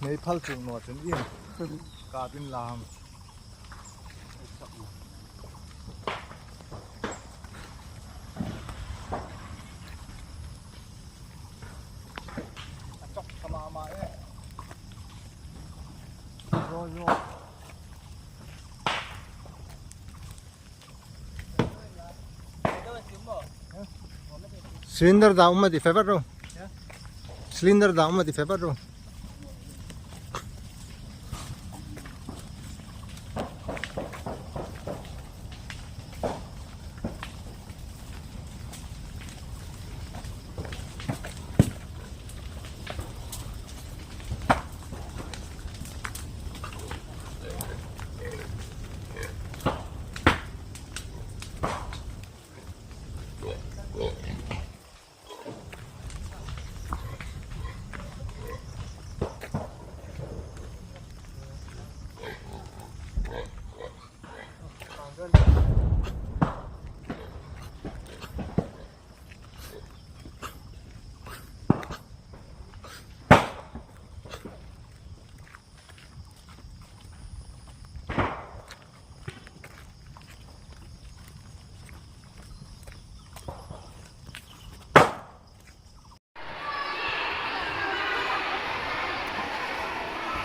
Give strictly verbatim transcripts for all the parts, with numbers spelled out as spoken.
Mei phal chung no chun in. Ka bin lam. Yo, yo. Cylinder da uma di fever ro. Cylinder da uma di fever ro.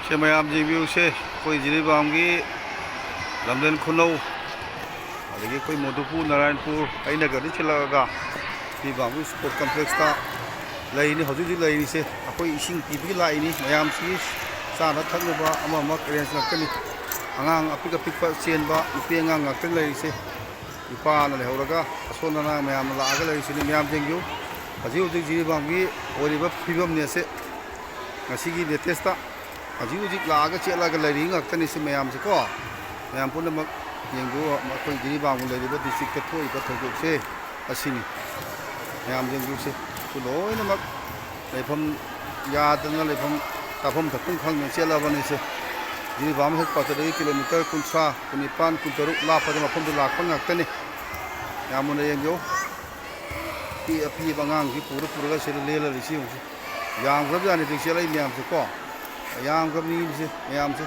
ꯁꯦ ꯃꯌꯥꯝ ꯌꯦꯡꯕꯤꯌꯨꯁꯦ, ꯑꯩꯈꯣꯏ ꯖꯤꯔꯤꯕꯥꯝꯒꯤ ꯂꯝꯖꯦꯟ ꯈꯨꯅꯧ, ꯑꯗꯒꯤ ꯑꯩꯈꯣꯏ ꯃꯣꯗꯨꯄꯨꯔ, ꯅꯥꯔꯥꯌꯟꯄꯨꯔ, ꯑꯩꯅ ꯒꯥꯔꯤ ꯊꯤꯜꯂꯛꯑꯒ ꯖꯤꯔꯤꯕꯥꯝꯒꯤ sport ꯀꯝꯄ꯭ꯂꯦꯛꯁꯇ ꯂꯩꯔꯤꯅꯤ꯫ ꯍꯧꯖꯤꯛ ꯍꯧꯖꯤꯛ ꯂꯩꯔꯤꯁꯦ ꯑꯩꯈꯣꯏ ꯏꯁꯤꯡ ꯄꯤꯕꯒꯤ ꯂꯥꯛꯏꯅꯤ꯫ ꯃꯌꯥꯝꯁꯤ ꯆꯥꯅ ꯊꯛꯅꯕ ꯑꯃ ꯑꯃ ꯑꯦꯔꯦꯟꯖ ꯉꯥꯛꯇꯅꯤ꯫ ꯑꯉꯥꯡ ꯑꯄꯤꯛ ꯑꯄꯤꯛꯄ ꯆꯦꯟꯕ ꯅꯨꯄꯤ ꯑꯉꯥꯡ ꯉꯥꯛꯇ ꯂꯩꯔꯤꯁꯦ꯫ ꯅꯨꯄꯥꯅ ꯂꯩꯍꯧꯔꯒ ꯑꯁꯣꯟ ꯑꯅꯥ ꯃꯌꯥꯝꯅ ꯂꯥꯛꯑꯒ ꯂꯩꯔꯤꯁꯤꯅꯤ꯫ ꯃꯌꯥꯝ ꯌꯦꯡꯕꯤꯌꯨ, ꯍꯧꯖꯤꯛ ꯍꯧꯖꯤꯛ ꯖꯤꯔꯤꯕꯥꯝꯒꯤ ꯑꯣꯏꯔꯤꯕ ꯐꯤꯕꯝꯅꯤ ꯑꯁꯦ꯫ ꯉꯁꯤꯒꯤ ꯂꯦꯇꯦꯁꯇ ꯍꯧꯖꯤꯛ ꯍꯧꯖꯤꯛ ꯂꯥꯛꯑꯒ ꯆꯦꯜꯂꯒ ꯂꯩꯔꯤ ꯉꯥꯛꯇꯅꯤ ꯁꯤ ꯃꯌꯥꯝꯁꯦꯀꯣ꯫ ꯃꯌꯥꯝ ꯄꯨꯝꯅꯃꯛ ꯌꯦꯡꯕꯤꯌꯨ, ꯑꯩꯈꯣꯏ ꯖꯤꯔꯤꯕꯥꯝꯒ ꯂꯩꯔꯤꯕ ꯗꯤꯁꯇ꯭ꯔꯤꯛꯇ ꯊꯣꯛꯏꯕ ꯊꯧꯗꯣꯛꯁꯦ ꯑꯁꯤꯅꯤ꯫ ꯃꯌꯥꯝ ꯌꯦꯡꯕꯤꯌꯨꯁꯦ, ꯁꯤ ꯂꯣꯏꯅꯃꯛ ꯂꯩꯐꯝ ꯌꯥꯗꯅ, ꯂꯩꯐꯝ ꯆꯥꯐꯝ ꯊꯛꯐꯝ ꯈꯪꯗꯅ ꯆꯦꯜꯂꯕꯅꯤꯁꯦ꯫ ꯖꯤꯔꯤꯕꯥꯝ ꯍꯦꯗꯀ꯭ꯋꯥꯇꯔꯗꯒꯤ ꯀꯤꯂꯣꯃꯤꯇꯔ ꯀꯨꯟꯊ꯭ꯔꯥ, ꯀꯨꯟꯅꯤꯄꯥꯟ, ꯀꯨꯟꯇꯔꯨꯛ ꯂꯥꯞꯄꯗ ꯃꯐꯝꯗ ꯂꯥꯛꯄ ꯉꯥꯛꯇꯅꯤ꯫ ꯌꯥꯝ ꯃꯨꯟꯅ ꯌꯦꯡꯕꯤꯌꯨ꯫ ꯑꯄꯤ ꯑꯄꯤꯕ ꯑꯉꯥꯡꯁꯤ ꯄꯨꯔ ꯄꯨꯔꯒ ꯁꯤꯗ ꯂꯦꯜꯂꯔꯤꯁꯤ ꯌꯦꯡꯉꯨꯁꯤ꯫ ꯌꯥꯝꯈ꯭ꯔꯕꯖꯥꯠꯅꯤ ꯍꯧꯖꯤꯛ ꯆꯦꯜꯂꯛꯏ ꯃꯌꯥꯝꯁꯦ ꯀꯣ꯫ ꯌꯥꯝꯈ꯭ꯔꯕꯅꯤ ꯃꯤꯁꯦ ꯃꯌꯥꯝꯁꯦ꯫